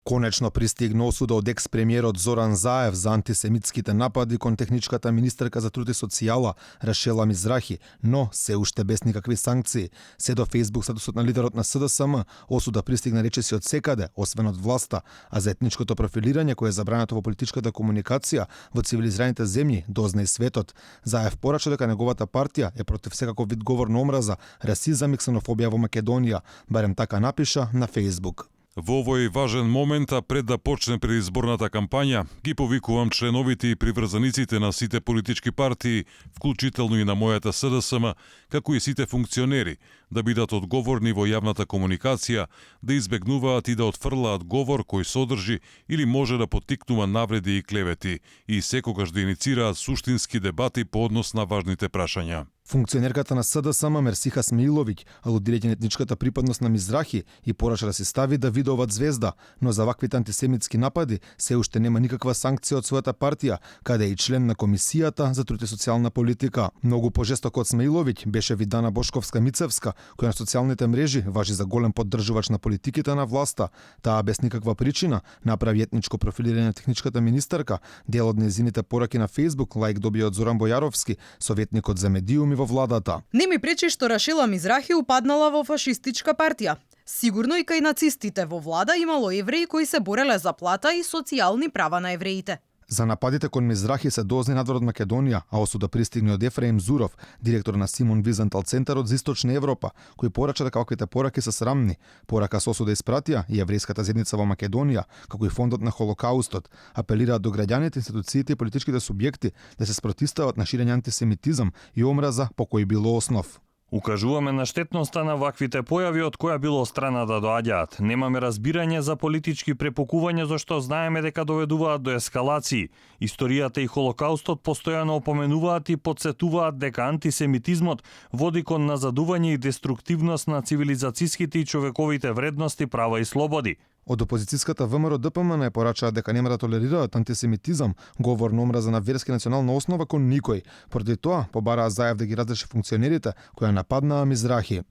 Конечно пристигна осуда од екс-премиерот Зоран Заев за антисемитските напади кон техничката министерка за труд и социјала Рашела Мизрахи, но се уште без никакви санкции. Се до Facebook статусот на лидерот на СДСМ осуда пристигна речиси од секаде, освен од власта, а за етничкото профилирање кое е забрането во политичката комуникација во цивилизираните земји дозна и светот. Заев порача дека неговата партија е против секаков вид говор на омраза, расизам и ксенофобија во Македонија, барем така напиша на Facebook. Во овој важен момент, а пред да почне предизборната кампања, ги повикувам членовите и приврзаниците на сите политички партии, вклучително и на мојата СДСМ, како и сите функционери, да бидат одговорни во јавната комуникација, да избегнуваат и да отфрлаат говор кој содржи или може да поттикнува навреди и клевети и секогаш да иницираат суштински дебати по однос на важните прашања. Функционерката на СДСМ Мерсиха Смеиловиќ алудирајќи на етничката припадност на Мизрахи и порача да се стави Давидоват звезда, но за ваквите антисемитски напади се уште нема никаква санкција од својата партија, каде е и член на Комисијата за труд и социјална политика. Многу пожестоко од Смеиловиќ беше Видана Бошковска-Мицевска, која на социјалните мрежи важи за голем поддржувач на политиките на власта. Таа без никаква причина направи етничко профилирање на техничката министерка, дел од нејзините пораки на Facebook лајк добија од Зоран Бојаровски, советникот за медиуми во владата. Не ми пречи што Рашела Мизрахи упаднала во фашистичка партија. Сигурно и кај нацистите во влада имало евреи кои се бореле за плата и социјални права на евреите. За нападите кон Мизрахи се дозни надвор од Македонија, а осуда пристигне од Ефраим Зуров, директор на Симон Визентал центарот за Источна Европа, кој порача дека ваквите пораки се срамни. Порака со осуда испратија и еврејската заедница во Македонија, како и фондот на Холокаустот, апелираат до граѓаните, институциите и политичките субјекти да се спротивстават на ширење антисемитизам и омраза по кој било основ. Укажуваме на штетноста на ваквите појави од која било страна да доаѓаат. Немаме разбирање за политички препукувања зашто знаеме дека доведуваат до ескалации. Историјата и Холокаустот постојано опоменуваат и подсетуваат дека антисемитизмот води кон назадување и деструктивност на цивилизацијските и човековите вредности, права и слободи. Од опозицијската ВМРО ДПМН порачаат дека нема да толерираат антисемитизам, говор на омраза на верски национална основа кон никој. Поради тоа побараа Заев да ги разреши функционерите кои нападнаа Мизрахи.